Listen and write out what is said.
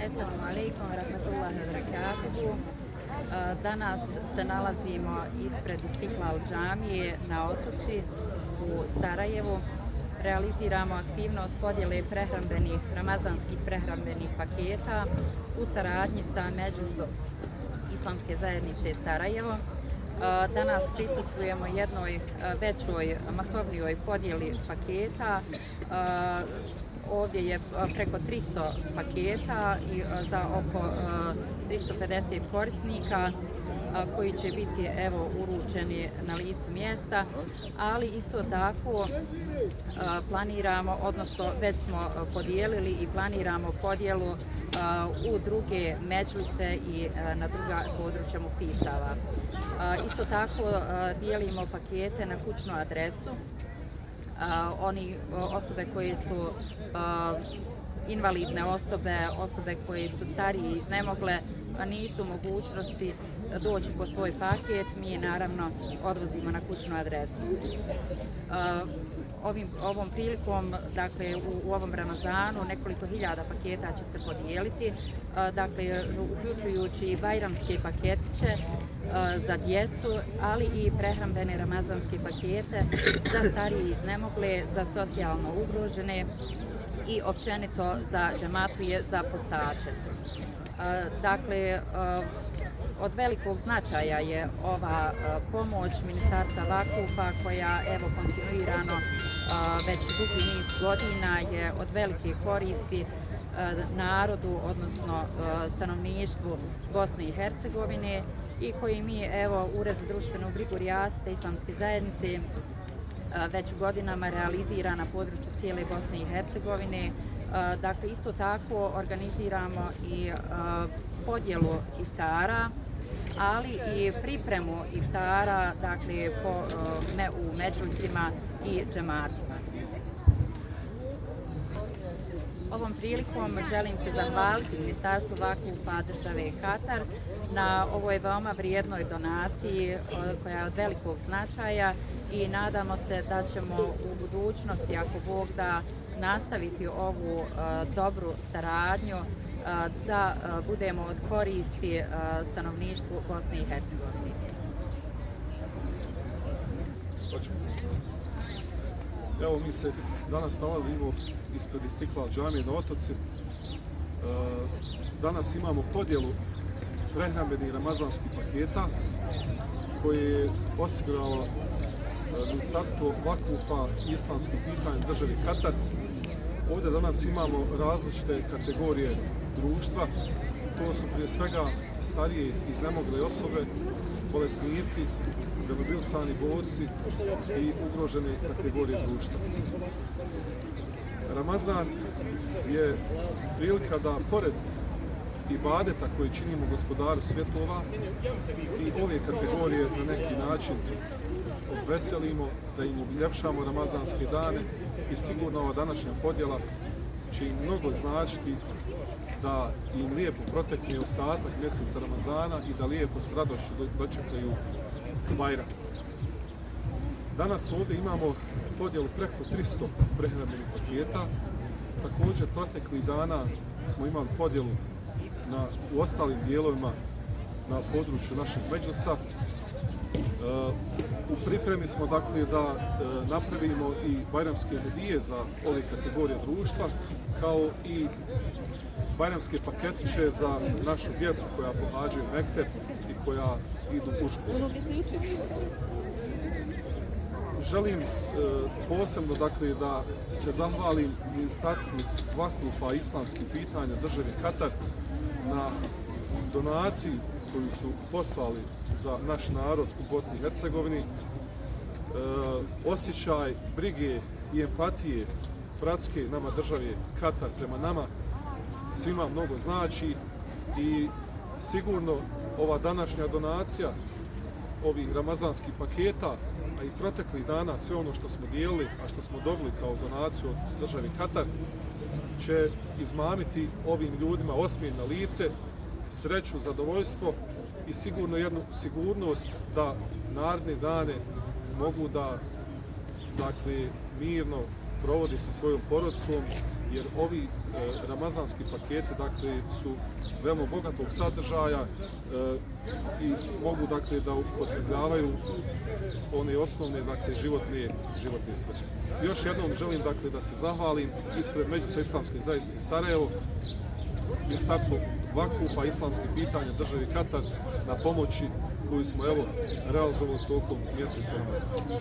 Assalamu alaikum wa rahmatullahi wa barakatuhu. Danas se nalazimo ispred Istiklal džamije na Otoci u Sarajevu. Realiziramo aktivnost podjele ramazanskih prehrambenih paketa u saradnji sa Medžlisom Islamske zajednice Sarajevo. Danas prisustvujemo jednoj većoj, masovnijoj podjeli paketa. Ovdje je preko 300 paketa i za oko 350 korisnika koji će biti uručeni na licu mjesta, ali isto tako planiramo, odnosno već smo podijelili i planiramo podjelu u druge medžlise i na druga područja muftisava. Isto tako dijelimo pakete na kućnu adresu. Osobe koje su invalidne osobe koje su starije i iznemogle, nisu u mogućnosti doći po svoj paket, mi naravno odvozimo na kućnu adresu. Ovom prilikom, dakle u ovom Ramazanu, nekoliko hiljada paketa će se podijeliti, dakle uključujući i bajramske paketiće za djecu, ali i prehrambene ramazanske pakete za starije i iznemogle, za socijalno ugrožene i općenito za džematlije, za postače. Dakle, od velikog značaja je ova pomoć Ministarstva Vakufa koja kontinuirano već dugi niz godina je od velike koristi narodu, odnosno stanovništvu Bosne i Hercegovine i koji mi Ured za društvenu brigu Rijasete Islamske zajednice već godinama realizira na području cijele Bosne i Hercegovine. Dakle, isto tako organiziramo i podjelu iftara, ali i pripremu iftara, dakle, u medžlisima i džematima. Ovom prilikom želim se zahvaliti Ministarstvu Vakufa države Katar na ovoj veoma vrijednoj donaciji koja je od velikog značaja i nadamo se da ćemo u budućnosti, ako Bog da, nastaviti ovu dobru saradnju, da budemo od koristi stanovništvu Bosne i Hercegovine. Evo, mi se danas nalazimo ispred Istiklal džamije na Otoci. Danas imamo podjelu prehrambenih ramazanskih paketa koje je osiguralo Ministarstvo Vakufa i islamskih pitanja države Katar. Ovdje danas imamo različite kategorije društva. To su prije svega starije iznemogle osobe, bolesnici, demobilisani borci i ugrožene kategorije društva. Ramazan je prilika da pored ibadeta koji činimo Gospodaru svjetova i ove kategorije na neki način veselimo, da im uljepšamo ramazanske dane i sigurno ova današnja podjela će im mnogo značiti da im lijepo protekne ostatak mjeseca Ramazana i da lijepo s radošću dočekaju Bajram. Danas ovdje imamo podjelu preko 300 prehrambenih paketa. Također proteklih dana smo imali podjelu u ostalim dijelovima na području našeg Medžlisa. U pripremi smo dakle da napravimo i bajramske hedije za ove kategorije društva, kao i bajramske paketiće za našu djecu koja pohađaju mektep i koja idu u školu. Želim posebno dakle da se zahvalim Ministarstvu Vakufa i islamskih pitanja države Katar na donaciji koju su poslali za naš narod u Bosni i Hercegovini. Osjećaj brige i empatije bratske nama države Katar prema nama svima mnogo znači i sigurno ova današnja donacija ovih ramazanskih paketa, a i proteklih dana sve ono što smo dijelili, a što smo dobili kao donaciju od države Katar, će izmamiti ovim ljudima osmijeh na lice, sreću, zadovoljstvo i sigurno jednu sigurnost da naredne dane mogu da mirno provodi sa svojom porodicom jer ovi ramazanski paketi dakle, su veoma bogatog sadržaja i mogu dakle, da upotrebljavaju one osnovne dakle, životne svrhe. Još jednom želim dakle, da se zahvalim ispred Međusa islamske zajednice Sarajevo, Ministarstvo vakufa islamskih pitanja državi Katar na pomoći koju smo evo realizovali tokom mjeseca Ramazana.